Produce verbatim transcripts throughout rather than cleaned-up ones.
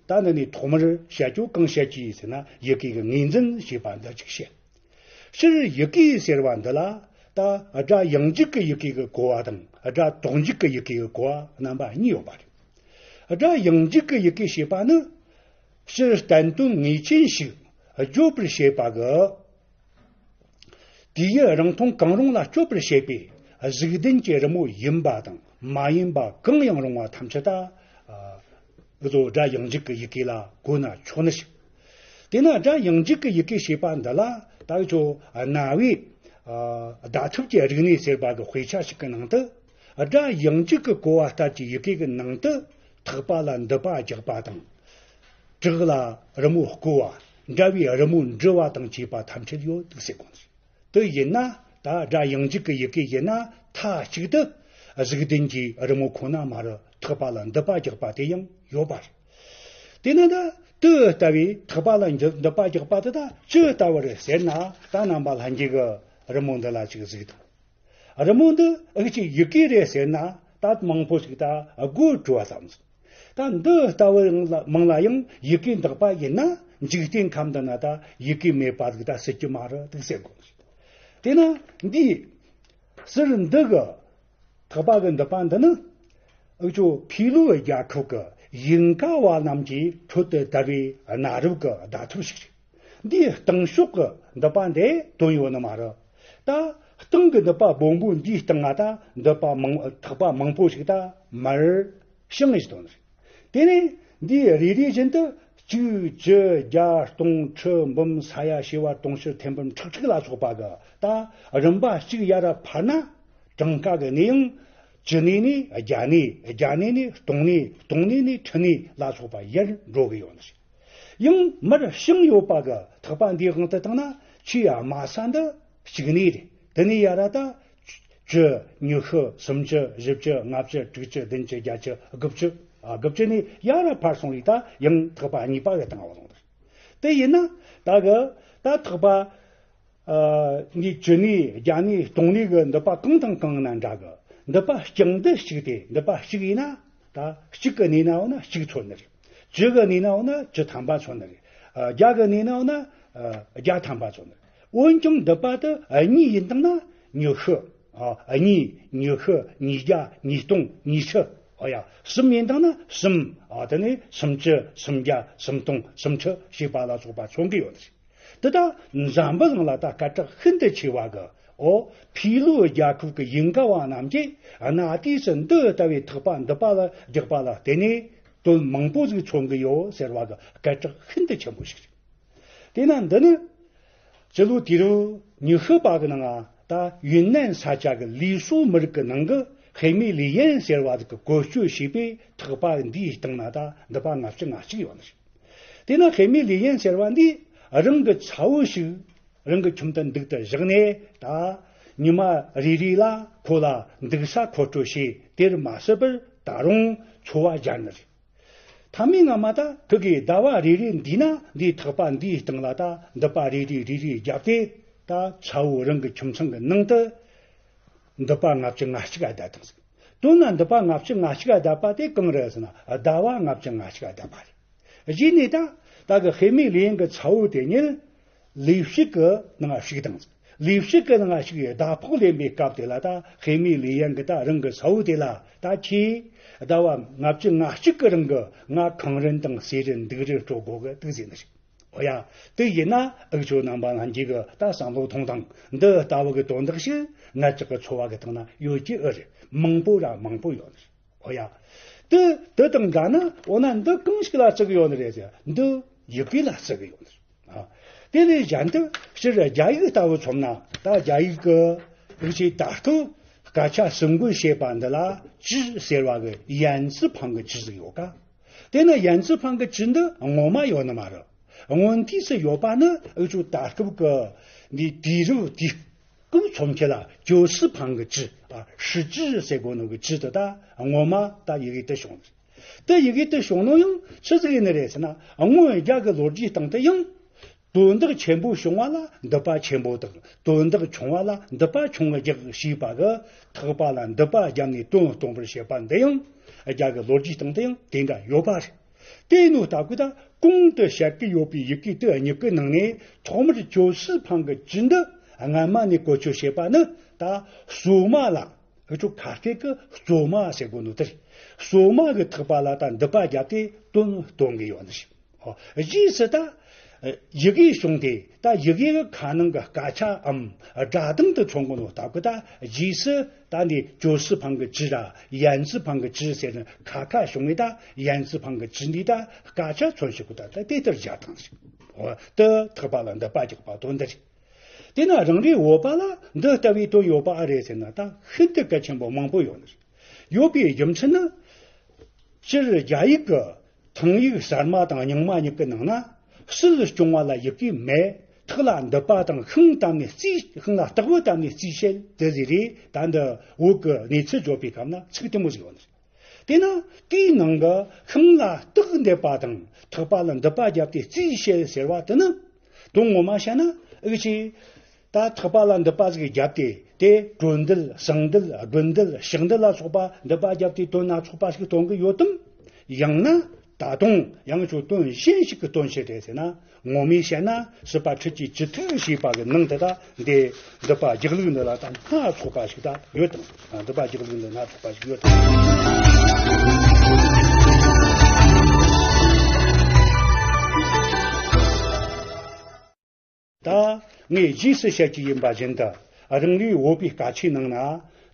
ད་འདི་ནས་ཐོག་མར་བཤད་རྒྱུ་གང་བཤད་རྒྱུ་ཡིན་ཟེར་ན། ཡི་གེ་གི་ངོས་འཛིན་ཞེས་པ་འདི་གཅིག་བཤད། སྤྱིར་ཡི་གེ་ཟེར་བ་འདི་ལ་ད་སྒྲ་ཡིག་འཇུག་གི་ཡི་གེ་གི་གོ་བ་དང་སྒྲ་དོགས་འཇུག་གི་ཡི་གེ་གི་གོ་བ་རྣམ་པ་གཉིས་ཡོད་པ་རེད། སྒྲ་ཡིག་འཇུག་གི་ཡི་གེ་ཞེས་པ་ནི་སྤྱིར་བསྟན་དོན་ངེས་ཅན་ཞིག་བརྗོད་པར་བྱེད་པ་གི། དུས་ཡུན་རིང་ཐུང་གང་རུང་ལ་སྤྱོད་པར་བྱེད་པའི་གཟུགས་ལྡན་གྱི་རི་མོ་ཡིན་པ་དང་མ་ཡིན་པ་གང་ཡང་རུང་བ་ཐམས་ཅད་ད། ཨ། འུ་ཚོ་སྒྲ་ཡིག་འཇུག་གི་ཡི་གེ་ལ་གོ་ན་ཆོག་ནི་ཞིག། དེས་ན་སྒྲ་ཡིག་འཇུག་གི་ཡི་གེ་ཞེས་པ་འདི་ལ་ད་འུ་ཚོ་གནའ་བོའི། ཨ། བརྡ་ཐབས་ཀྱི་རིག་གནས་ཟེར་བ་གི་དཔེ་ཆ་ཞིག་གི་ནང་དུ། སྒྲ་ཡིག་འཇུག་གི་གོ་བ་ལྟར་གྱི་ཡི་གེ་གི་ནང་དུ་ཐེག་པ་ལ་མདུད་པ་རྒྱག་པ་དང་། བྲག་ལ་རི་མོ་བརྐོ་བ། འདྲ་བའི་རི་མོ་འབྲི་བ་དང་བཅས་པ་ཐམས་ཅད་ཡོད་འདུག་ཟེར་གོ་ནི། དེ་ཡིན་ན་ད་སྒྲ་ཡིག་འཇུག་གི་ཡི་གེ་ཡིན་ན་མཐའ་གཅིག་ཏུ་གཟུགས་ལྡན་གྱི་རི་མོ་ཁོ་ན་མ་རུ་ཐེག་པ་ལ་མདུད་པ་རྒྱག་པ་དེ་ཡང་ཡོད་པ་རེད། དེས་ན་ད་དེ་ལྟ་བུའི་ཐེག་པ་ལ་མདུད་པ་རྒྱག་པ་དེ་ད་ཅི་ལྟ་བུ་རེད་ཟེར་ན། ད་རྣམ་པ་ལྷན་རྒྱས་ཀྱིས་རི་མོ་འདི་ལ་ཅིག་གཟིགས་དང་། རི་མོ་འདི་འུ་ཅག་ཡི་གེ་རེད་ཟེར་ན་ད་མང་པོ་ཞིག་ད་དགོད་བྲོ་བ་ཙམ་ཟིག། ད་འདི་ལྟ་བུ་མང་ལ་ཡང་ཡི་གེ་འདོགས་པ་ཡིན་ན་འཇིག་རྟེན་ཁམས་འདི་ན་ད་ཡི་གེ་མེད་པ་ཟིག་ད་སྲིད་ཀྱི་མ་རེད་འདུག་ཟེར་གོ། དེས་ན་འདི་ཟུར་འདི་གི་ཐེག་པ་གི་མདུད་པ་འདི་ནི་འུ་ཅོ་ཕི་ལོ་རྒྱལ་ཁབ་ཀྱི་ཡིན་ཀ་བ་རྣམས་ཀྱིས་འཕྲོད་དུ་དར་བའི་གནའ་རབས་ཀྱི་བརྡ་ཐབས་ཤིག་རེད། འདིའི་སྟེང་ཕྱོགས་ཀྱི་མདུད་པ་འདི་དོན་ཡོད་ནི་མ་རེད། ད་སྟེང་གི་མདུད་པ་སྦོམ་པོ་འདིའི་སྟེང་ང་ད་མདུད་པ་མང་ཐེག་པ་མང་པོ་ཞིག་ད་མར་བྱིང་ངེ་ཞིག་དོན་རེད། དེ་ནས་འདིའི་རེ་རེ་བཞིན་དུ་གཅིག་བཅུ་བརྒྱ་སྟོང་ཁྲི་འབུམ་ས་ཡ་བྱེ་བ་དུང་ཕྱུར་ཐེར་འབུམ་ཁྲི་ཁྲི་ལ་སོགས་པ་གི་ད་རིམ་པ་གཅིག་ཡར་འཕར་ན། གྲངས་ཀ་གི་གནས་ཡང་བཅུ་གནས་ནས་བརྒྱ་གནས། བརྒྱ་གནས་ནས་སྟོང་གནས། སྟོང་གནས་ནས་ཁྲི་གནས་ལ་སོགས་པ་ཡར་འགྲོ་གི་ཡོད་ནི་རེད། ཡང་མར་བྱིང་ཡོད་པ་གི་ཐེག་པ་འདིའི་དབང་དུ་བཏང་ན་ཆེས་དམའ་ས་འདི་གཅིག་གནས་རེད། དེ་ནས་ཡར་ད་བཅུ། ཉི་ཤུ། སུམ་ཅུ། བཞི་བཅུ། ལྔ་བཅུ། དྲུག་ཅུ། བདུན་ཅུ། བརྒྱད་ཅུ། དགུ་བཅུ། ཨ། དགུ་བཅུ་ནས་ཡར་འཕར་སོང་བས་ད་ཡང་ཐེག་པ་གཉིས་པ་གི་སྟེང་བ་ལོངས་རེད། དེ་ཡིན་ན་ད་གི་ད་ཐེག་པ། ཨ། འདི་བཅུ་གནས་བརྒྱ་གནས་སྟོང་གནས་གི་མདུད་པ་གང་དང་གང་ན་འདྲ་གི། མདུད་པ་གཅིག་འདི་གཅིག་སྟེ། མདུད་པ་གཅིག་ཡིན་ན་ད་གཅིག་གི་གནས་ན་འོ་ན་གཅིག་མཚོན་ནི་རེད། བཅུ་གི་གནས་ན་འོ་ན་བཅུ་ཐམ་པ་མཚོན་ནི་རེད། ཨ། བརྒྱ་གི་གནས་ན་འོ་ན། ཨ། བརྒྱ་ཐམ་པ་མཚོན་ནི་རེད། འོན་ཀྱང་མདུད་པ་དེ་གཉིས་ཡིན་དང་ན་ཉི་ཤུ། ཨ། གཉིས། ཉི་ཤུ། ཉིས་བརྒྱ། ཉིས་སྟོང་། ཉིས་ཁྲི། ཨོ་ཡ། གསུམ་ཡིན་དང་ན་གསུམ། ཨ། དེ་ནས་སུམ་ཅུ། སུམ་བརྒྱ། སུམ་སྟོང་། སུམ་ཁྲི་ཞེས་པ་ལ་སོགས་པ་མཚོན་གི་ཡོད་ནི་རེད། དེ་ད་འཛམ་བུ་གླིང་ལ་ད་སྐད་གྲགས་ཤིན་ཏུ་ཆེ་བ་གི། ཨོ། ཕི་ལོ་རྒྱལ་ཁབ་ཀྱི་ཡིན་ཀ་བ་རྣམས་ཀྱིས་གནའ་དུས་སུ་འདི་ལྟ་བུའི་ཐེག་པ་མདུད་པ་ལ་རྒྱག་པ་ལ་བརྟེན་ནས་དོན་མང་པོ་ཟིག་མཚོན་གི་ཡོད་ཟེར་བ་གི་སྐད་གྲགས་ཤིན་ཏུ་ཆེན་པོ་ཞིག་རེད། དེས་ན་འདི་ནི་སྤྱི་ལོ་དུས་རབས་ཉི་ཤུ་པ་གི་ནང་ང་ད་ཡུན་ནན་ས་ཆ་གི་ལི་སུའུ་མི་རིགས་ཀྱི་ནང་གི་ཧེ་མི་ལི་ཡན་ཟེར་བ་ཟིག་གིས་བཀོལ་སྤྱོད་བྱས་པའི་ཐེག་པ་འདིའི་སྟེང་ན་ད་མདུད་པ་ལྔ་བཅུ་ང་གཅིག་ཡོད་ནི་རེད། དེས་ན་ཧེ་མི་ལི་ཡན་ཟེར་བ་འདིས་རང་གི་ཚ་བོ་ཞིག་རང་གི་ཁྱིམ་དུ་འདུག་ཏུ་བཞག་ནས། ད་ཉི་མ་རེ་རེ་ལ་ཁོ་ལ་འདུག་ས་མཁོ་སྤྲོད་བྱས། དེར་མ་ཟད་པར་ད་རུང་འཚོ་བ་སྦྱར་ནི་རེད། ཐ་མའི་སྔ་མ་ད་ཁི་གེ་ཟླ་བ་རེ་རེ་འདས་ན་འདིའི་ཐེག་པ་འདིའི་སྟེང་ལ་ད་མདུད་པ་རེ་རེ་རེ་རེ་བརྒྱབ་སྟེ། ད་ཚ་བོ་རང་གི་ཁྱིམ་ཚང་གི་ནང་དུ་མདུད་པ་ལྔ་བཅུ་ང་གཅིག་ག་བསྡད་བཏང་ཟིག། དོན་ན་མདུད་པ་ལྔ་བཅུ་ང་གཅིག་ག་བསྡད་པ་དེ་གང་རེད་ཟེར་ན། ཟླ་བ་ལྔ་བཅུ་ང་གཅིག་ག་བསྡད་པ་རེད། གཞི་ནས་ད་ད་གི་ཧེ་མི་ལི་ཡན་གི་ཚ་བོ་དེ་ཉིད་ལས་ཞུགས་གི་ནང་ཞུགས་དང་། ལས་ཞུགས་གི་ནང་ཞུགས་ཡི་ཟླ་ཕོགས་ལེན་པའི་སྐབས་དེ་ལ་ད་ཧེ་མི་ལི་ཡན་གི་ད་རང་གི་ཚ་བོ་དེ་ལ། ད་ཁྱེད་ཟླ་བ་ལྔ་བཅུ་ང་གཅིག་གི་རིང་གི་ང་ཁང་རིན་དང་ཟས་རིན་འདུག་རིན་སྤྲོད་དགོས་གི་འདུག་ཟེར་ནི་རེད། འོ་ཡ། དེ་ཡིན་ན་འུ་ཆོ་རྣམ་པ་ལྷན་རྒྱས་གི་ད་བསམ་བློ་ཐོངས་དང་། འདི་ལྟ་བུ་གི་དོན་དག་ཞིག་ང་ཅག་གི་འཚོ་བ་གི་སྟེང་ན་ཡོད་ཀྱི་ཨེ་རེད། མང་པོ་ར་མང་པོ་ཡོད་ནི་རེད། འོ་ཡ། དེ་དེ་དང་འདྲ་ན་འོ་ན་འདི་གང་ཞིག་ལ་བརྩི་གི་ཡོད་ནི་རེད་ཟེར། འདི་ཡི་གེ་ལ་བརྩི་གི་ཡོད་ནི་རེད། ཨ། དེ་ལས་གཞན་དུ་སྤྱིར་རྒྱ་ཡིག་ལྟ་བུ་མཚོན་ན། ད་རྒྱ་ཡིག་གི་འུ་ཆོས་ད་སྐབས་སྐད་ཆ་གསུང་འབུལ་བྱེད་པ་འདི་ལ་ཅི་ཟེར་བ་གི་ཡན་ཙི་ཕང་གི་ཅི་ཟིག་ཡོད་ཀ། དེ་ན་ཡན་ཙི་ཕང་གི་ཅི་འདི་སྔོན་མ་ཡོད་ནི་མ་རེད། སྔོན་དུས་སུ་ཡོད་པ་ནི་འུ་ཆོ་ད་སྐབས་གི་འདི་དུས་རབས་དུས་སྐབས་མཚོན་ཆེད་ལ་ཅོ་སི་ཕང་གི་ཅི། ཨ། ཧྲི་ཅི་ཟེར་གོ་ནོ་གི་ཅི་དེ་ད་སྔོན་མ་ད་ཡི་གེ་དེ་བྱུང་། དེ་ཡི་གེ་དེ་བྱུང་ནོ་ཡང་ཆི་ཟིག་ཡིན་ནི་རེད་ཟེར་ན། སྔོན་རྒྱ་གི་ལོ་རྒྱུས་སྟེང་དུ་ཡང་དོན་དག་ཆེན་པོ་བྱུང་བ་ལ་མདུད་པ་ཆེན་པོ་དང་། དོན་དག་ཆུང་བ་ལ་མདུད་པ་ཆུང་ངུ་རྒྱག་ཞེས་པ་གི་ཐེག་པ་ལ་མདུད་པ་བརྒྱབ་ནས་དོན་སྟོན་པར་བྱེད་པ་འདི་ཡང་རྒྱ་གི་ལོ་རྒྱུས་སྟེང་དུ་ཡང་དེ་འདྲ་ཡོད་པ་རེད། དེ་ནོ་སྟབས་ཀྱིས་ད་གོང་དུ་བཤད་ཀྱི་ཡོད་པའི་ཡི་གེ་དེ་གཉིས་ཀྱི་ནང་ནས་ཐོག་མར་ཇོ་སི་ཕང་གི་ཇི་འདི་སྔ་མ་ནས་བཀོལ་སྤྱོད་བྱེད་པ་ནི། ད་སོ་མ་ལ་འུ་ཆོ་ཁ་སྐད་ཀྱི་སོ་མ་ཟེར་གོ་ནོ་དེ་རེད། སོ་མ་གི་ཐེག་པ་ལ་ད་འདི་པ་བརྒྱབ་སྟེ་དོན་སྟོན་གི་ཡོད་ནི་རེད། ཨོ། རྗེས་སུ་ད་ཡི་གེ་བྱུང་སྟེ། ད་ཡི་གེ་གི་ཁ་ནང་གི་སྐད་ཆའམ་སྒྲ་གདངས་དེ་མཚོན་གོ་ནོ་སྟབས་ཀྱིས། ད་རྗེས་སུ་ད་འདི་ཇོ་སི་ཕང་གི་ཇི་ར་ཡན་ཙི་ཕང་གི་ཇི་ཟེར་ནི་ཁ་ཁ་བྱུང་བས། ད་ཡན་ཙི་ཕང་གི་ཇི་འདི་ད་སྐད་ཆ་མཚོན་བྱེད་གོ། ད་ད་དེ་ལྟར་སྦྱར་དང་ཟེར། འོ། དེ་ཐེག་པ་ལ་འདི་པ་རྒྱག་པ་དོན་འདི་རེད། དེ་ན་རང་རེའི་བོད་པ་ལ་འདི་ལྟ་བུའི་དོན་ཡོད་པ་ཨེ་རེད་ཟེར་ན། ད་ཤིན་ཏུ་གལ་ཆེན་པོ་མང་པོ་ཡོད་ནི་རེད། ཡོད་པའི་རྒྱུ་མཚན་ནི། སྤྱིར་རྒྱ་ཡིག་གི་ཐང་ཡིག་གསར་མ་དང་རྙིང་མ་གཉིས་ཀྱི་ནང་ན། སྲིད་སྐྱོང་བ་ལ་ཡི་གེ་མེད། ཐེག་ལ་འདི་པ་དང་ཤིང་བཏབ་ནས་རྩིས། ཤིང་ལ་སྟེགས་བུ་བཏབ་ནས་རྩིས་བྱེད་དེ་ཟེར་རེད། ད་འདི་བོད་ཀྱི་གནས་ཚུལ་བརྗོད་པའི་སྐབས་ན་ཚིག་དེ་མོ་ཟིག་ཡོད་ནི་རེད། དེས་ན་དེའི་ནང་གི་ཤིང་ལ་སྟེགས་འདེབས་པ་དང་ཐེག་པ་ལ་འདི་པ་བརྒྱབ་སྟེ་རྩིས་བྱེད་ཟེར་བ་དེ་ནི། དོན་ངོ་མ་བཤད་ན་འུ་ཆོས་ད་ཐེག་པ་ལ་འདི་པ་ཟིག་བརྒྱབ་སྟེ། དེ་གྲོ་འདེབས། ཟངས་འདེབས། དགུན་འདེབས། ཞག་འདེབས་ལ་སོགས་པ་འདི་པ་བརྒྱབ་སྟེ་དོན་སྣ་ཚོགས་པ་ཞིག་སྟོན་གི་ཡོད་དམ། ཡང་ན་ད་དུང་ཡང་ཁྱོད་དོན་གཞན་ཞིག་གི་སྟོན་བྱེད་རེད་ཟེར་ན། ངོ་མས་བཤད་ན་སྲིད་པ་ཁྲིད་ཀྱིས་ཇི་ཐུག་ཞེས་པ་གི་ནང་དུ་ད་འདི་འདི་པ་རྒྱག་ལུགས་འདི་ལ་ད་སྣ་ཚོགས་པ་ཞིག་ད་ཡོད་དང་། འདི་པ་རྒྱག་ལུགས་འདི་སྣ་ཚོགས་པ་ཞིག་ཡོད་དང་། ད་ངས་རྗེས་སུ་བཤད་ཀྱི་ཡིན་པ་བཞིན་དུ། རང་རེའི་བོད་པའི་སྐད་ཆའི་ནང་ན་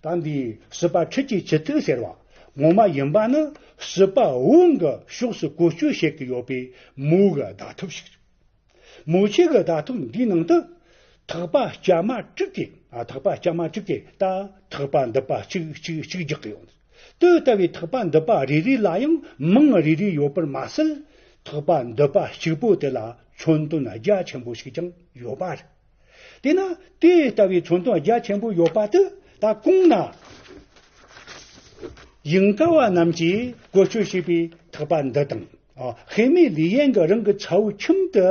ད་འདི་སྲིད་པ་ཁྲིད་ཀྱིས་ཇི་ཐུག་ཟེར་བ་ངོ་མ་ཡིན་པ་ནི། སྲིད་པ་བོན་གྱི་ཕྱོགས་སུ་བཀོལ་སྤྱོད་བྱེད་ཀྱི་ཡོད་པའི་མོ་གི་བརྡ་ཐབས་ཤིག། མོ་ཆོས་ཀྱི་བརྡ་ཐབས་འདིའི་ནང་དུ་ཐེག་པ་བཅའ་མ་དྲུག་གི། ཨ། ཐེག་པ་བཅའ་མ་དྲུག་གི་ད་ཐེག་པ་འདི་པ་གཅིག་གཅིག་གཅིག་རྒྱག་གི་ཡོད། དེ་ལྟ་བུའི་ཐེག་པ་འདི་པ་རེ་རེ་ལ་ཡང་མིང་རེ་རེ་ཡོད་པར་མ་ཟད། ཐེག་པ་འདི་པ་གཅིག་པོ་དེ་ལ་མཚོན་དོན་རྒྱ་ཆེན་པོ་ཞིག་ཀྱང་ཡོད་པ་རེད། དེས་ན་དེ་ལྟ་བུའི་མཚོན་དོན་རྒྱ་ཆེན་པོ་ཡོད་པ་དེ་ད་གོང་ན་ཡིན་ཀ་བ་རྣམས་ཀྱིས་བཀོལ་སྤྱོད་བྱས་པའི་ཐེག་པ་འདི་དང་། ཨ། ཧེ་མའི་ལི་ཡན་གྱིས་རང་གི་ཚ་བོ་ཁྱིམ་དུ་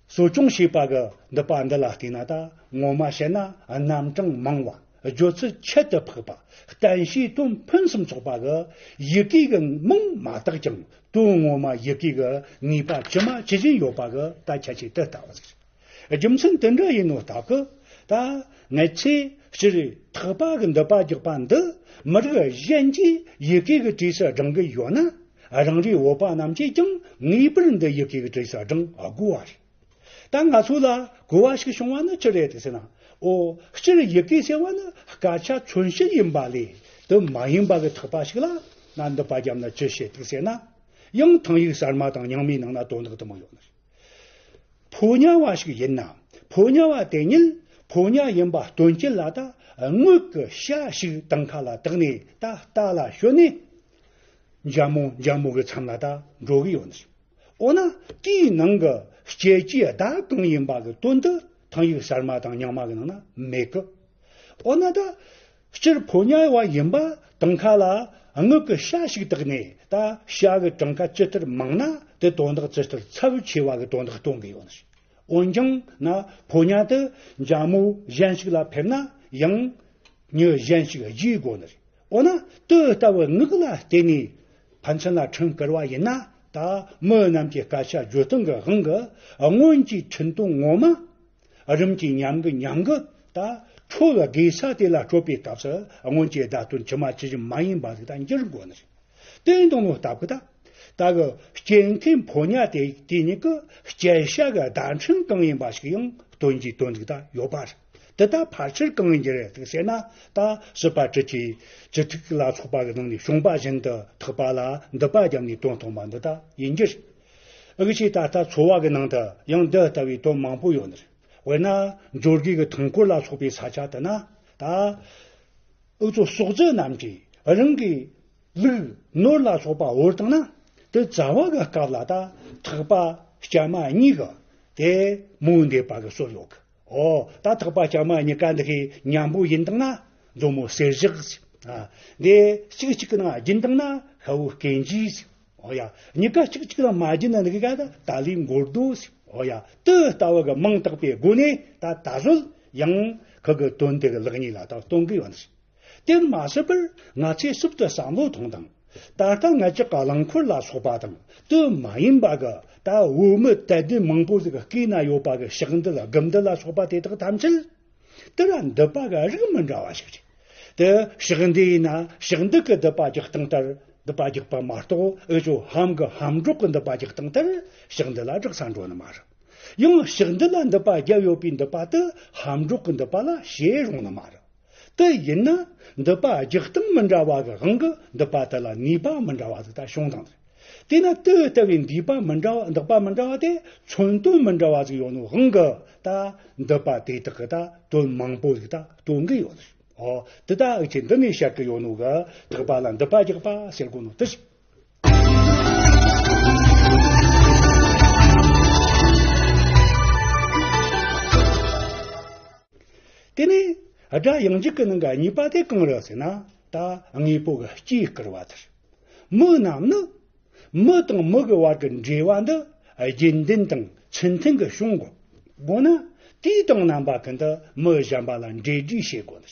གསོ་སྐྱོང་བྱས་པ་གི་འདི་པ་འདི་ལ་བལྟས་ན། ད་ངོ་མ་བཤད་ན་རྣམ་གྲངས་མང་བ། བརྗོད་ཚུལ་ཁྱད་དུ་འཕགས་པ། བསྟན་བྱའི་དོན་ཕུན་སུམ་ཚོགས་པ་གི་ཡི་གེ་གི་མིང་མ་དག་ཀྱང་དོན་ངོ་མ་ཡི་གེ་གི་ངེས་པ་ཇི་མ་ཇི་བཞིན་ཡོད་པ་གི་ད་ཁྱད་ཆོས་དེ་ལྟ་བུ་ཟིག་རེད། རྒྱུ་མཚན་དེ་འདྲ་ཡིན་ནོ་སྟབས་ཀྱིས། ད་ང་ཚོས་སྤྱིར་ཐེག་པ་གི་འདི་པ་རྒྱག་པ་འདི་མི་རིགས་གཞན་གྱིས་ཡི་གེ་གི་གྲས་སུ་བགྲང་གི་ཡོད་ན། རང་རེའི་བོད་པ་རྣམས་ཀྱིས་ཀྱང་ངེས་པར་འདི་ཡི་གེ་གི་གྲས་སུ་བགྲང་དགོས་པ་རེད། ད་ང་ཚོ་ལ་གོ་བ་ཞིག་བྱུང་བ་ནི་ཅི་རེད་ཟེར་ན། ཨོ། སྤྱིར་ཡི་གེ་ཟེར་བ་ནི་སྐད་ཆ་མཚོན་བྱེད་ཡིན་པ་ལས། དེ་མ་ཡིན་པ་གི་ཐེག་པ་ཞིག་ལ་ན་འདི་པ་བརྒྱབ་ན་ཅི་བྱེད་འདུག་ཟེར་ན། ཡང་ཐང་ཡིག་གསར་མ་དང་རྙིང་མའི་ནང་ན་དོན་དག་དེ་མོ་ཡོད་ནི་རེད། ཕོ་ཉ་བ་ཞིག་ཡིན་ན། ཕོ་ཉ་བ་དེ་ཉིད་ཕོ་ཉ་ཡིན་པ་སྟོན་བྱེད་ལ་ད་དངུལ་གྱི་ཤ་ཞིག་དང་ཁ་ལ་བཏགས་ནས། ད་རྟ་ལ་ཞོན་ནས་འཇའ་མོ་འཇའ་མོ་གི་མཚམས་ལ་ད་འགྲོ་གི་ཡོད་ནི་རེད། འོ་ན་དེའི་ནང་གི་སྐྱེ་རྒྱུའི་བརྡ་གང་ཡིན་པ་གི་དོན་དེ་ཐང་ཡིག་གསར་མ་དང་རྙིང་མ་གི་ནང་ན་མེད་གི། འོ་ན་ད་སྤྱིར་ཕོ་ཉ་བ་ཡིན་པ་དང་ཁ་ལ་དངུལ་གྱི་ཤ་ཞིག་བཏགས་ནས། ད་ཤ་གི་གྲངས་ཀ་ཇི་ལྟར་མང་ན་དེ་དོན་དག་ཇི་ལྟར་ཚབས་ཆེ་བ་གི་དོན་དག་སྟོན་གི་ཡོད་ནི་རེད། འོན་ཀྱང་ན་ཕོ་ཉ་དེ་འཇའ་མོ་གཞན་ཞིག་ལ་ཕེབས་ན་ཡང་མྱི་གཞན་ཞིག་བརྗེ་དགོས་ནི་རེད། འོ་ན་དེ་ལྟ་བུ་ངག་ལ་བརྟེན་ནས་ཕན་ཚུན་ལ་འཕྲིན་བསྐུར་བ་ཡིན་ན། ད་མི་རྣམས་ཀྱི་སྐད་ཆ་བརྗོད་སྟངས་ཀྱི་དབང་གིས་སྔོན་གྱི་འཕྲིན་དོན་ངོ་མ་རིམ་གྱིས་ཉམས་གི་ཉམས་གི། ད་འཕྲོ་བའི་དགོས་ས་དེ་ལ་སྤྲོད་པའི་སྐབས་སུ་སྔོན་གྱི་བརྡ་དོན་ཇི་མ་ཇི་བཞིན་མ་ཡིན་པ་ཟིག་ད་འགྱུར་དགོས་ནི་རེད། དེ་ཡིན་དང་ནོ་སྟབས་ཀྱིས་ད། ད་གི་སྐྱེ་མཁན་ཕོ་ཉ་དེ་དེ་ཉིད་ཀྱི་སྐྱེ་ཤ་གི་བརྡ་འཕྲིན་གང་ཡིན་པ་ཞིག་ཡང་སྟོན་གྱི་དོན་ཟིག་ད་ཡོད་པ་རེད། དེ་ད་ཕལ་ཆེར་གང་ཡིན་གྱི་རེད་ཟེར་ན། ད་སྲིད་པ་ཁྲིད་ཀྱིས་ཇི་ཐུག་ལ་སོགས་པ་གི་ནང་ནས་བྱུང་བ་བཞིན་དུ་ཐེག་པ་ལ་འདི་པ་བརྒྱབ་ནས་དོན་སྟོན་པ་འདི་ད་ཡིན་གྱི་རེད། འུ་ཆོས་ད་ལྟ་འཚོ་བ་གི་ནང་དུ་ཡང་འདི་ལྟ་བུའི་དོན་མང་པོ་ཡོད་ནི་རེད། དཔེར་ན་འབྱོར་དགུའི་གི་ཐང་སྐོར་ལ་སོགས་པའི་ས་ཆ་དེ་ན། ད་འུ་ཚོ་ཟོག་རྫི་རྣམས་ཀྱིས་རང་གི་ལུག་ནོར་ལ་སོགས་པ་བོར་བཏང་ན། དེ་བཙལ་བ་གི་སྐབས་ལ་ད་ཐེག་པ་བཅའ་མ་གཉིས་ཀ་དེ་མོ་འདེབས་པ་གི་སྲོལ་ཡོད་གི། ཨོ། ད་ཐེག་པ་བཅའ་མ་གཉིས་ཀ་འདི་གི་མཉམ་པོ་ཡིན་བཏང་ན་མཛོ་མོ་གསེར་ཞགས་ཟེར། ཨ། འདི་གཅིག་གཅིག་གི་ནང་བརྒྱུད་བཏང་ན་ཤ་བོ་སྐྱེ་འཇིགས་ཟེར། ཨོ་ཡ། གཉིས་ཀ་གཅིག་གཅིག་ལ་མ་བརྒྱུད་ན་འདི་ག་ད་ཏཱ་ལའི་མགོ་རྡོ་ཟེར། ཨོ་ཡ། དེ་ལྟ་བུ་གི་མིང་བཏགས་པའི་སྒོ་ནས་ད་ད་གཟོད་ཡང་ཁོ་གི་དོན་དེ་གི་ལེགས་ཉེས་ལ་ད་སྟོན་གི་ཡོད་ནི་རེད། དེར་མ་ཟད་པར་ང་ཚོས་ཞིབ་ཏུ་བསམ་བློ་ཐོངས་དང་ ད་ལྟ་ང་ཅག་གི་རླངས་འཁོར་ལ་སོགས་པ་དང་དེ་མ་ཡིན་པ་གི་ད་བོད་མི་དད་ལྡན་མང་པོ་ཟིག་གི་སྐེ་ན་ཡོད་པ་གི་ཕྱག་མདུད་དགུ་མདུད་ལ་སོགས་པ་དེ་དག་ཐམས་ཅད་དེ་ར་མདུད་པ་གི་རིགས་མི་འདྲ་བ་ཞིག་རེད། དེ་ཕྱག་མདུད་ཡིན་ན་ཕྱག་མདུད་གི་མདུད་པ་རྒྱག་སྟངས་ལྟར་མདུད་པ་རྒྱག་པ་མ་གཏོགས། འུ་ཆོ་ལྷམ་གི་ལྷམ་སྒྲོག་གི་མདུད་པ་རྒྱག་སྟངས་ལྟར་ཕྱག་མདུད་ལ་རག་ས་འགྲོ་ནི་མ་རེད། ཡང་ཕྱག་མདུད་ལ་མདུད་པ་བརྒྱབ་ཡོད་པའི་མདུད་པ་དེ་ལྷམ་སྒྲོག་གི་མདུད་པ་ལ་བྱེད་རུང་ནི་མ་རེད། དེ་ཡིན་ན་མདུད་པ་རྒྱག་སྟངས་མི་འདྲ་བ་གི་དབང་གིས་མདུད་པ་དེ་ལ་ནུས་པ་མི་འདྲ་བ་ཟིག་ད་བྱུང་བཏང་ཟིག། དེས་ན་དེ་ལྟ་བུའི་མདུད་པ་མི་འདྲ་བ་མདུད་པ་མི་འདྲ་བ་དེ་མཚོན་དོན་མི་འདྲ་བ་ཟིག་ཡོད་ནོ་དབང་གིས་ད་མདུད་པ་དེ་དག་གི་ད་དོན་མང་པོ་ཟིག་ད་སྟོན་གི་ཡོད་ཟིག། ཨོ། དེ་ད་འུ་ཆོས་འདི་ནས་བཤད་གི་ཡོད་ནོ་གི་ཐག་པ་ལ་མདུད་པ་རྒྱག་པ་ཟེར་གོ་ནོ་དེ་ཞིག། དེ་ནས་སྒྲ་ཡང་འཇུག་གི་ནང་གི་གཉིས་པ་དེ་གང་རེད་ཟེར་ན། ད་དངོས་པོ་གི་སྐྱེས་བསྐུར་བ་དེ་རེད། མི་རྣམས་ནི་མི་དང་མི་གི་བར་གྱི་འབྲེལ་བ་འདི་རྒྱུན་ལྡན་དང་ཚུལ་མཐུན་གྱི་བྱུང་དགོས། དགོས་ན་དུས་དང་རྣམ་པ་ཀུན་ཏུ་མི་གཞན་པ་ལ་འབྲེལ་འདྲིས་བྱེད་དགོས།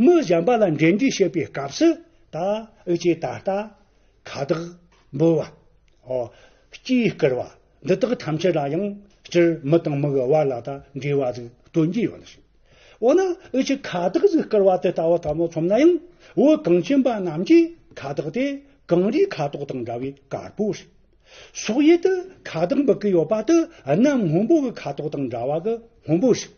མི་གཞན་པ་ལ་འབྲེལ་འདྲིས་བྱེད་པའི་སྐབས་སུ་ད་འུ་ཆོས་ད་ལྟ་ཁ་དོག་འབུལ་བ། ཨོ། སྐྱེས་བསྐུར་བ། འདི་དག་ཐམས་ཅད་ལ་ཡང་སྤྱིར་མི་དང་མི་གི་བར་ལ་ད་འབྲེལ་བ་ཟིག་སྟོན་གྱི་ཡོད་ནི་ཞིག། འོ་ན་འུ་ཆོས་ཁ་དོག་ཟིག་བསྐུར་བ་དེ་ལྟ་བུ་ལྟ་བུ་མཚོན་ན་ཡང་བོད་གངས་ཅན་པ་རྣམས་ཀྱིས་ཁ་དོག་དེ་གངས་རིའི་ཁ་དོག་དང་འདྲ་བའི་དཀར་པོ་རེད། སོག་ཡུལ་དུ་ཁ་དོག་འབུལ་གི་ཡོད་པ་དེ་གནམ་སྔོན་པོ་གི་ཁ་དོག་དང་འདྲ་བ་གི་སྔོན་པོ་རེད།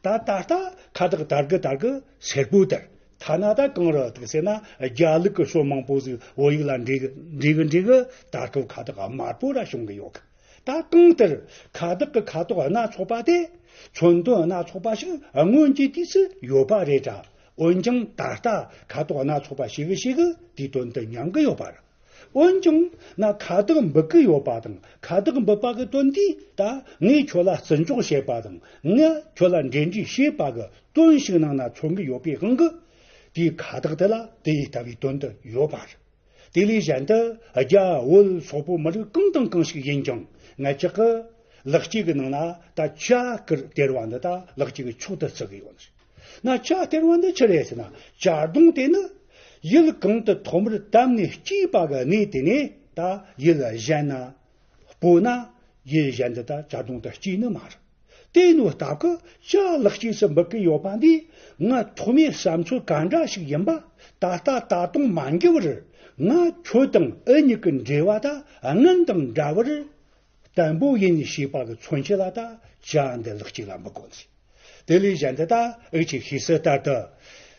ད་ད་ལྟ་ཁ་དོག་དར་གི་དར་གི་སེར་པོ་དར། ཐ་ན་ད་གང་རེད་ཟེར་ན། རྒྱ་ལུགས་ཀྱི་སོ་མང་པོ་ཟིག་བོད་ཡུལ་ལ་འདྲེས་གི་འདྲེས་གི་འདྲེས་གི་ད་སྐབས་ཁ་དོག་དམར་པོ་ར་བྱུང་གི་ཡོད་གི། ད་གང་ལྟར་ཁ་དོག་གི་ཁ་དོག་སྣ་ཚོགས་པ་དེ་མཚོན་དོན་སྣ་ཚོགས་པ་ཞིག་སྔོན་གྱི་དུས་སུ་ཡོད་པ་རེད་ད། འོན་ཀྱང་ད་ལྟ་ཁ་དོག་སྣ་ཚོགས་པ་ཞིག་གི་ཞིག་གི་དེའི་དོན་དུ་ཉམས་གི་ཡོད་པ་རེད། འོན་ཀྱང་ན་ཁ་དོག་འབུལ་གི་ཡོད་པ་དང་། ཁ་དོག་འབུལ་པ་གི་དོན་དེ་ད་ངས་ཁྱོད་ལ་བརྩི་འཇོག་བྱེད་པ་དང་། ངས་ཁྱོད་ལ་འབྲེལ་འདྲིས་བྱེད་པ་གི་དོན་ཞིག་ནང་ན་མཚོན་གི་ཡོད་པའི་དབང་གིས། དེའི་ཁ་དོག་དེ་ལ་དེ་ཡི་ལྟ་བུའི་དོན་དུ་ཡོད་པ་རེད། དེ་ལས་གཞན་དུ་རྒྱ་བོད་སོག་པོ་མི་རིགས་གང་དང་གང་ཞིག་ཡིན་ཀྱང་། ང་ཅག་གི་ལེགས་སྐྱེས་ཀྱི་ནང་ན་ད་བྱ་སྟེར་བ་འདི་ད་ལེགས་སྐྱེས་ཀྱི་མཆོག་ཏུ་བརྩི་གི་ཡོད། ན་བྱ་སྟེར་བ་འདི་ཆི་རེད་ཟེར་ན། བྱ་གདོང་དེ་ནི་ཡུལ་གང་དུ་ཐོག་མར་དམ་ནས་སྐྱེས་པ་གི་གནས་དེ་ནས་ད་ཡུལ་གཞན་ན་སྤོ་ན། ཡུལ་གཞན་དུ་ད་བྱ་གདོང་དུ་སྐྱེས་ནི་མ་རེད། དེ་ནོ་སྟབས་ཀྱིས་བྱ་ལེགས་སྐྱེས་སུ་འབུལ་གི་ཡོད་པ་འདིས། ང་ཐོག་མའི་བསམ་ཚུལ་ག་འདྲ་ཞིག་ཡིན་པ་ད་ལྟ་ད་དུང་མ་འགྱུར་བར། ང་ཁྱོད་དང་འུ་གཉིས་ཀྱི་འབྲེལ་བ་ད་སྔོན་དང་འདྲ་བར་བརྟན་པོ་ཡིན་ཞེས་པ་གི་མཚོན་བྱེད་ལ་ད་བྱ་འདི་ལེགས་སྐྱེས་ལ་འབུལ་དགོས། དེ་ལས་གཞན་དུ་ད་འུ་ཆོས་ཤེས་གསལ་ལྟར་དུ།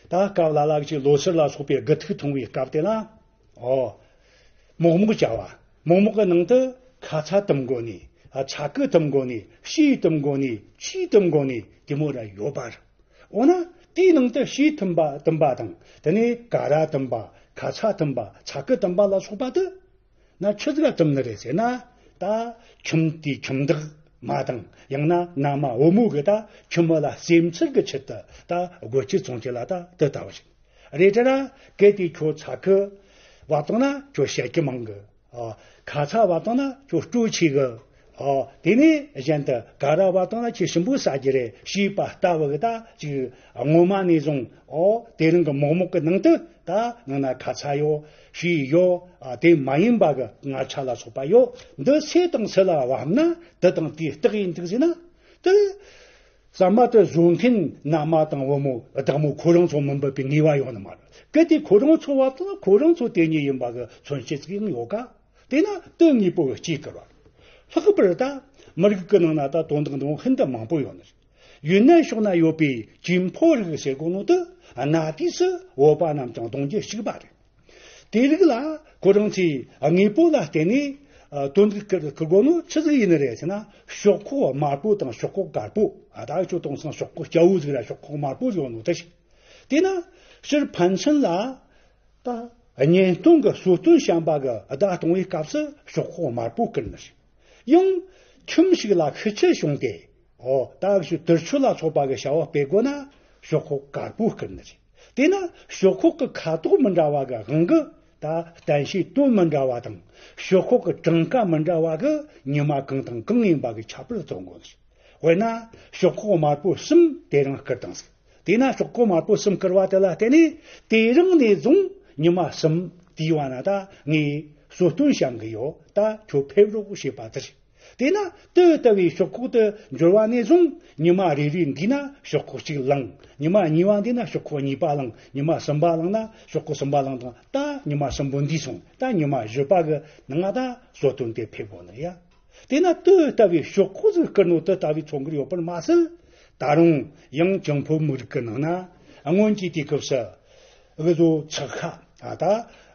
ད་སྐབས་ལ་ལ་གི་ལོ་སར་ལ་སོགས་པའི་དགུ་ཐུག་འཐུང་བའི་སྐབས་དེ་ལ། ཨོ། མོག་མོག་བྱ་བ། མོག་མོག་གི་ནང་དུ་ཁ་ཚ་དུམ་དགོ་ནི། ཨ། ཚ་ཁུ་དུམ་དགོ་ནི། ཤེས་དུམ་དགོ་ནི། ཆུ་དུམ་དགོ་ནི། དེ་མོ་ར་ཡོད་པ་རེད། འོ་ན་དེའི་ནང་དུ་ཤེས་དུམ་པ་དུམ་པ་དང་། དེ་ནས་ཀ་ར་དུམ་པ། ཁ་ཚ་དུམ་པ། ཚ་ཁུ་དུམ་པ་ལ་སོགས་པ་དེ། ན་ཆི་ཟིག་ག་དུམ་ནི་རེད་ཟེར་ན། ད་ཁྱིམ་དེའི་ཁྱིམ་བདག་མ་དང་། ཡང་ན་མནའ་མ་བུ་མོ་གི་ད་ཁྱིམ་མི་ལ་སེམས་ཚོར་གི་ཆེད་དུ་ད་སྒོ་ཁྱི་བཙོང་ཁྱི་ལ་ད་དེ་ལྟ་བུ་ཞིག་རེད་དྲ་ར། གལ་ཏེ་ཁྱོད་ཚ་ཁུ་བབ་བཏང་ན་ཁྱོད་བཤད་ཀྱི་མང་གི། ཨ། ཁ་ཚ་བབ་བཏང་ན་ཁྱོད་སྤྲོ་ཆེ་གི། ཨ། དེ་ནས་གཞན་དུ་ཀ་ར་བབ་བཏང་ན་ཁྱོད་ཞིམ་པོ་ཟ་རྒྱུ་རེད་ཞེས་པ་ལྟ་བུ་གི་ད་ཅིག་ངོ་མ་ནས་བཟུང་། ཨོ། དེ་རིང་གི་མོག་མོག་གི་ནང་དུ་ད་ནང་ན་ཁ་ཚ་ཡོད། ཤེས་ཡོད། ཨ། དེ་མ་ཡིན་པ་གི་མངར་ཆ་ལ་སོགས་པ་ཡོད། འདི་སུ་དང་སུ་ལ་བབ་ན་དེ་དང་དེའི་རྟགས་ཡིན་འདུག་ཟེར་ན། དེ་ཟ་མ་དེ་བཟོ་མཁན་མནའ་མ་དང་བུ་མོ་བདག་མོ་ཁོ་རང་ཚོ་མིན་པ་པའི་ངེས་པ་ཡོད་ནི་མ་རེད། གལ་ཏེ་ཁོ་རང་ཚོ་བབ་བཏང་ན་ཁོ་རང་ཚོ་དེ་ཉིད་ཡིན་པ་གི་མཚོན་བྱེད་ཅིག་ཡང་ཡོད་ཀ། དེས་ན་དེ་དངོས་པོ་གི་སྐྱེས་བསྐུར་བ། ལྷག་པར་ད་མི་རིགས་ཀྱི་ནང་ན་ད་དོན་དག་འདི་མོ་ཤིན་ཏུ་མང་པོ་ཡོད་ནི་རེད། ཡུན་ནན་ཕྱོགས་ན་ཡོད་པའི་ཅིན་ཕོ་རིགས་ཟེར་གོ་ནོ་དེ་གནའ་དུས་སུ་བོད་པ་རྣམས་ཀྱང་གདུང་རྒྱུད་གཅིག་པ་རེད། དེ་རིགས་ལ་ཁོ་རང་ཚོས་དངོས་པོ་ལ་བརྟེན་ནས། ཨ། དོན་དག་བསྐུར་བསྐུར་དགོས་ནོ་ཆི་ཟིག་ཡིན་ནི་རེད་ཟེར་ན། ཤོག་ཁོག་དམར་པོ་དང་ཤོག་ཁོག་དཀར་པོ། ཨ། ད་ཁྱོད་དེང་སང་ཤོག་ཁོག་སྐྱ་བོ་ཟིག་ར་ཤོག་ཁོག་དམར་པོ་ཟིག་ཡོད་ནོ་དེ་ཞིག། དེས་ན་སྤྱིར་ཕན་ཚུན་ལ་ད་གཉེན་སྟོན་གྱི་གསོལ་སྟོན་བཤམས་པ་གི་བརྡ་གཏོང་བའི་སྐབས་སུ་ཤོག་ཁོག་དམར་པོ་བསྐུར་ནི་རེད། ཡང་ཁྱིམ་ཞིག་ལ་ཤི་ཁྱི་བྱུང་སྟེ། ཨོ། ད་ཤི་དུར་ཆུ་ལ་སོགས་པ་གི་བྱ་བ་སྤེལ་དགོས་ན་ཤོག་ཁོག་དཀར་པོ་བསྐུར་ནི་རེད། དེས་ན་ཤོག་ཁོག་གི་ཁ་དོག་མི་འདྲ་བ་གི་དབང་གིས་ད་བསྟན་བྱའི་དོན་མི་འདྲ་བ་དང་། ཤོག་ཁོག་གི་གྲངས་ཀ་མི་འདྲ་བ་གིས་ཉི་མ་གང་དང་གང་ཡིན་པ་གི་ཁྱད་པར་རྩོད་དགོས་ནི་རེད། དཔེར་ན་ཤོག་ཁོག་དམར་པོ་གསུམ་དེ་རིང་བསྐུར་བཏང་ཟིག། དེས་ན་ཤོག་ཁོག་དམར་པོ་གསུམ་བསྐུར་བ་དེ་ལ་བརྟེན་ནས་དེ་རིང་ནས་བཟུང་ཉི་མ་གསུམ་ དེའི་བར་ན་ད་ངས་གསོལ་སྟོན་བཤམས་གི་ཡོད། ད་ཁྱོད་ཕེབས་རོགས་ཞེས་པ་དེ་རེད། དེས་ན་དེ་ལྟ་བུའི་ཤོག་ཁོག་དེ་འབྱོར་བ་ནས་བཟུང་ཉི་མ་རེ་རེ་འགོས་ན་ཤོག་ཁོག་གཅིག་བླངས། ཉི་མ་གཉིས་པ་འདས་ན་ཤོག་ཁོག་གཉིས་པ་བླངས། ཉི་མ་གསུམ་པ་བླངས་ན་ཤོག་ཁོག་གསུམ་པ་བླངས་དང་། ད་ཉི་མ་གསུམ་པོ་འདས་སོང་། ད་ཉི་མ་བཞི་པ་གི་ནང་ང་ད་གསོལ་སྟོན་དེ་ཕེབས་དགོས་ནི་ཡ། དེས་ན་དེ་ལྟ་བུའི་ཤོག་ཁོག་ཟིག་བསྐུར་ནོ་དེ་ལྟ་བུའི་ཚོང་གི་ཡོད་པར་མ་ཟད། ད་རུང་ཡང་ཅུང་ཕོ་མོའི་རིགས་ཀྱི་ནང་ན་སྔོན་གྱི་དུས་སྐབས་སུ་འུ་ཚོ་ཚགས་ཁ། ཨ། ད་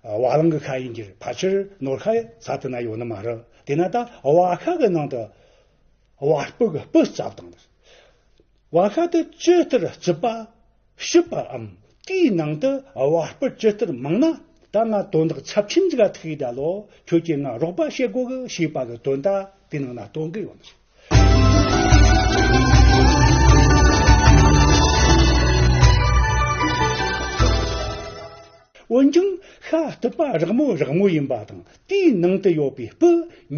བ་ལང་གི་ཁ་ཡིན་གྱི་རེད། ཕལ་ཆེར་ནོར་ཁ་ས་དེ་ན་ཡོད་ནི་མ་རེད། དེས་ན་ད་བ་ཤ་གི་ནང་དུ་བ་སྤུ་གི་སྤུ་བཙབས་དང་། བ་ཤ་དེ་ཇི་ལྟར་བཙུབས་པ་ཞིབ་པའམ། དེའི་ནང་དུ་བ་སྤུ་ཇི་ལྟར་མང་ན། ད་ང་དོན་དག་ཚབས་ཆེན་ཟིག་ག་ཐུག་ཡི་ད་ལོ། ཁྱོད་ཀྱིས་ང་རོགས་པ་བྱེད་དགོས་གི་ཞེས་པ་གི་དོན་དག་དེ་ནང་ན་སྟོན་གི་ཡོད་ནི་རེད། འོན་ཀྱང་ཤ་སྟུག་པ་རགས་མོ་རགས་མོ་ཡིན་པ་དང་། དེའི་ནང་དུ་ཡོད་པའི་སྤུ་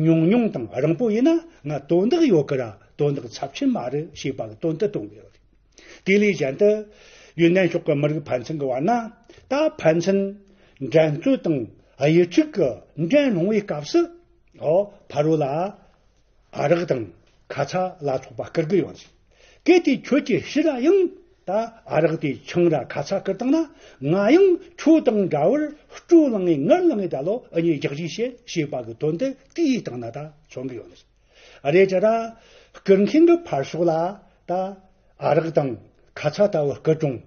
ཉུང་ཉུང་དང་རིང་པོ་ཡིན་ན་ང་དོན་དག་ཡོད་གི་ར། དོན་དག་ཚབས་ཆེན་མ་རེད་ཞེས་པ་གི་དོན་དུ་སྟོན་གི་ཡོད། དེ་ལས་གཞན་དུ་ཡོན་ཏན་ཕྱོགས་ཀྱི་མི་རིགས་ཕན་ཚུན་གྱི་བར་ན། ད་ཕན་ཚུན་འགྲན་རྩོད་དང་གཡུལ་འགྱེད་ཀྱི་འགྲན་སློང་བའི་སྐབས་སུ། ཨོ། ཕ་རོལ་ལ་ཨ་རག་དང་ཁ་ཚ་ལ་སོགས་པ་བསྐུར་གི་ཡོད་ཟེར། གལ་ཏེ་ཁྱོད་ཀྱིས་ཕྱིར་ར་ཡང་ད་ཨ་རག་དེ་ཆང་ར་ཁ་ཚ་བསྐུར་བཏང་ན། ང་ཡང་ཁྱོད་དང་འདྲ་བར་སྤྲོ་ལངས་ངེ་ངར་ལངས་ངེ་ད་ལོ། འུ་གཉིས་རྒྱག་རེས་བྱེད་ཞེས་པ་གི་དོན་དེ་དེའི་སྟེང་ན་ད་མཚོན་གི་ཡོད་ཟེར། རེད་ཅེ་ར། བསྐུར་མཁན་གྱི་ཕར་ཕྱོགས་ལ་ད་ཨ་རག་དང་ཁ་ཚ་ལྟ་བུ་བསྐུར་རུང་།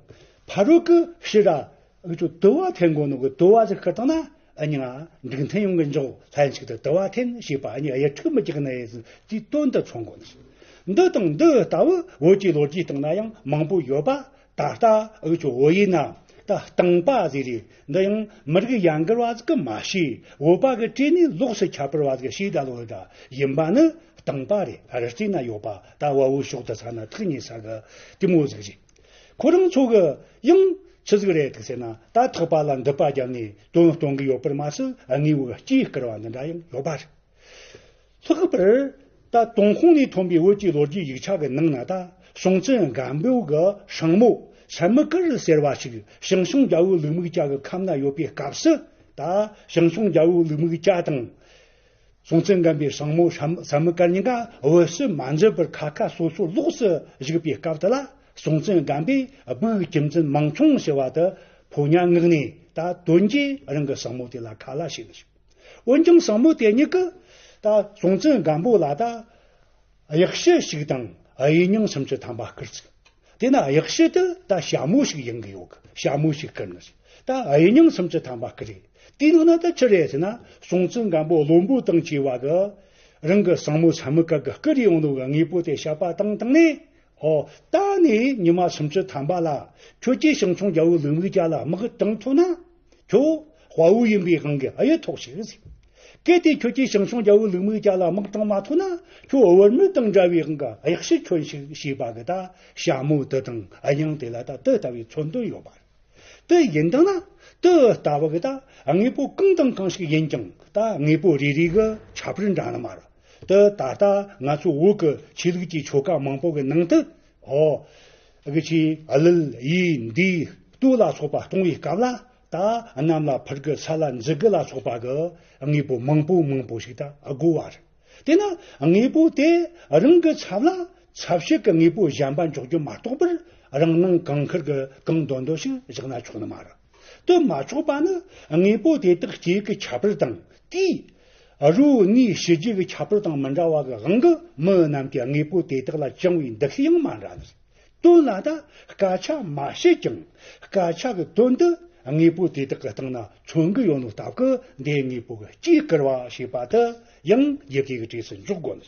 ཕ་རོལ་གྱི་ཕྱིར་ར་འུ་ཆོ་དུ་བ་འཐེན་དགོས་ནོ་གི་དུ་བ་ཟིག་བསྐུར་བཏང་ན། འུ་གཉིས་ང་འགྲིག་མཐུན་ཡོང་གི་འཇོག་ལྷན་ཅིག་ཏུ་དུ་བ་འཐེན་ཞེས་པ། འུ་གཉིས་གཡུལ་འགྱེད་མི་རྒྱག་ནི་ཟིག་དེའི་དོན་དུ་མཚོན་དགོས་ནི། འདི་དང་འདི་ལྟ་བུ་བོད་ཀྱི་ལོ་རྒྱུས་སྟེང་ན་ཡང་མང་པོ་ཡོད་པ། ད་ལྟ་འུ་ཆོ་བོད་ཡིག་ན་ད་རྟིང་པ་ཟེར་རེད། འདི་ཡང་མི་རིགས་ཡན་གར་བ་ཟིག་གིས་མ་བྱས། བོད་པ་གི་གྲས་ནས་ལོགས་སུ་ཁྱད་པར་བ་ཟིག་གིས་བྱས་ད་ལོ། ད་ཡིན་པ་ནི་རྟིང་པ་རེད། རི་རྩེ་ན་ཡོད་པ། ད་བལ་བོའི་ཕྱོགས་དེ་ས་ན་ཐག་ཉེ་ས་གི་དེ་མོ་ཟིག་རེད། ཁོ་རང་ཚོ་གི་ཡང་ཆི་ཟིག་རེད་འདུག་ཟེར་ན། ད་ཐག་པ་ལ་མདུད་པ་བརྒྱབ་ནས་དོན་སྟོན་གི་ཡོད་པར་མ་ཟད། དངོས་པོ་གི་སྐྱེས་བསྐུར་བ་འདི་འདྲ་ཡང་ཡོད་པ་རེད། ལྷག་པར་ད་ཏུན་ཧོང་ནས་ཐོན་པའི་བོད་ཀྱི་ལོ་རྒྱུས་ཡིག་ཆ་གི་ནང་ན། ད་སྲོང་བཙན་སྒམ་པོ་གི་སྲིང་མོ་སྲན་མུ་དཀར་ཟེར་བ་ཞིག་ཞང་ཞུང་རྒྱལ་པོའི་ལུགས་མིག་ཅན་གི་ཁབ་ན་ཡོད་པའི་སྐབས་སུ། ད་ཞང་ཞུང་རྒྱལ་པོའི་ལུགས་མིག་ཅན་དང་སྲོང་བཙན་སྒམ་པོའི་སྲིང་མོ་སྲན་སྲན་མུ་དཀར་གཉིས་ཀ་བོད་སུ་མ་འཛུལ་བར་ཁ་ཁ་སོ་སོ་ལོགས་སུ་བཞུགས་པའི་སྐབས་དེ་ལ། སྲོང་བཙན་སྒམ་པོས་སྦུག་གི་གྱིམ་ཚན་མང་ཆུང་ཟེར་བ་དེ་ཕོ་ཉ་མངགས་ནས། ད་དོན་གྱིས་རང་གི་སྲིང་མོ་དེ་ལ་ཁ་ལ་བྱས་ནི་ཞིག་འོན་ཀྱང་སྲིང་མོ་དེ་གཉིས་ཀྱིས་ད་སྲོང་བཙན་སྒམ་པོ་ལ་ད་གཡག་ཤི་ཞིག་དང་གཡས་སྙིང་སུམ་ཅུ་ཐམ་པ་བསྐུར་ཟིག་དེ་ན་གཡག་ཤི་དེ་ད་ཞྭ་མོ་ཞིག་ཡིན་གི་ཡོད་གི། ཞྭ་མོ་ཞིག་བསྐུར་ནི་ཟིག་ད་གཡས་སྙིང་སུམ་ཅུ་ཐམ་པ་བསྐུར་རེ། དེའི་ནང་ན་ད་ཆི་རེད་ཟེར་ན། སྲོང་བཙན་སྒམ་པོ་བློན་པོ་དང་བཅས་པ་གིས་རང་གི་སྲིང་མོ་སྲན་མུ་དཀར་གིས་བསྐུར་ཡོང་ནོ་གི་དངོས་པོ་དེ་བཤད་པ་བཏང་བཏང་ནས། ཨོ། ད་ནི་ཉི་མ་སུམ་ཅུ་ཐམ་པ་ལ་ཁྱོད་ཀྱིས་ཞང་ཞུང་རྒྱལ་པོའི་ལུགས་མིག་ཅན་ལ་དམག་བཏང་ཐུབ་ན། ཁྱོད་དཔའ་བོ་ཡིན་པའི་དབང་གིས་གཡུལ་ཐོག་ཞིག་ཟེར། གལ་ཏེ་ཁྱོད་ཀྱིས་ཞང་ཞུང་རྒྱལ་པོའི་ལུགས་མིག་ཅན་ལ་དམག་བཏང་མ་ཐུབ་ན། ཁྱོད་བུད་མེད་དང་འདྲ་བའི་དབང་གིས་གཡག་ཤི་གྱོན་ཞིག་ཞེས་པ་གི་ད་ཞྭ་མོ་དེ་དང་གཡས་སྙིང་དེ་ལ་ད་དེ་ལྟ་བུའི་མཚོན་དོན་ཡོད་པ་རེད། དེ་ཡིན་དང་ན་དེ་ལྟ་བུ་གི་ད་དངོས་པོ་གང་དང་གང་ཞིག་ཡིན་ཀྱང་། ད་དངོས་པོ་རེ་རེ་གི་ཁྱད་པར་འདྲ་ནི་མ་རེད། དེ་ད་ལྟ་ང་ཚོ་བོད་ཀྱི་ཆོས་ལུགས་ཀྱི་ཆོ་ག་མང་པོ་གི་ནང་དུ། ཨོ། གི་ཆོས་གླུ་ཡི་འདི་སྟོད་ལ་སོགས་པ་གཏོང་བའི་སྐབས་ལ། ད་གནམ་ལ་འཕུར་གི་ས་ལ་འཛུལ་གི་ལ་སོགས་པ་གི་དངོས་པོ་མང་པོ་མང་པོ་ཞིག་ད་དགོས་པ་རེད། དེ་ན་དངོས་པོ་དེ་རང་གི་ཚབ་ལ་ཚབ་བྱེད་ཀྱི་དངོས་པོ་གཞན་པ་འཇོག་རྒྱུ་མ་གཏོགས་པར། རང་སྣང་གང་ཁེར་གི་གང་འདོད་འདོད་ཞིག་བཞག་ན་ཆོག་ནི་མ་རེད། དེ་མ་ཆོག་པ་ནི་དངོས་པོ་དེ་དག་སྐྱེ་ཡུལ་གྱི་ཁྱད་པར་དང་། དེའི་རོ་ནི་ཞི་རྒྱས་ཀྱི་ཁྱད་པར་དང་མི་འདྲ་བ་གི་དབང་གིས་མི་རྣམས་ཀྱིས་དངོས་པོ་དེ་དག་ལ་བཅང་བའི་འདུ་ཤེས་ཡང་མ་འདྲ་ནི། དོན་ལ་ད་སྐད་ཆ་མ་བཤད་ཀྱང་། སྐད་ཆ་གི་དོན་དུ་དངོས་པོ་དེ་དག་གི་སྟེང་ན་མཚོན་གི་ཡོད་ནོ་སྟབས་ཀྱིས། འདི་དངོས་པོ་གི་སྐྱེས་བསྐུར་བ་ཞེས་པ་དེ་ཡང་ཡི་གེ་གི་གྲས་སུ་འཇོག་དགོས་ནི།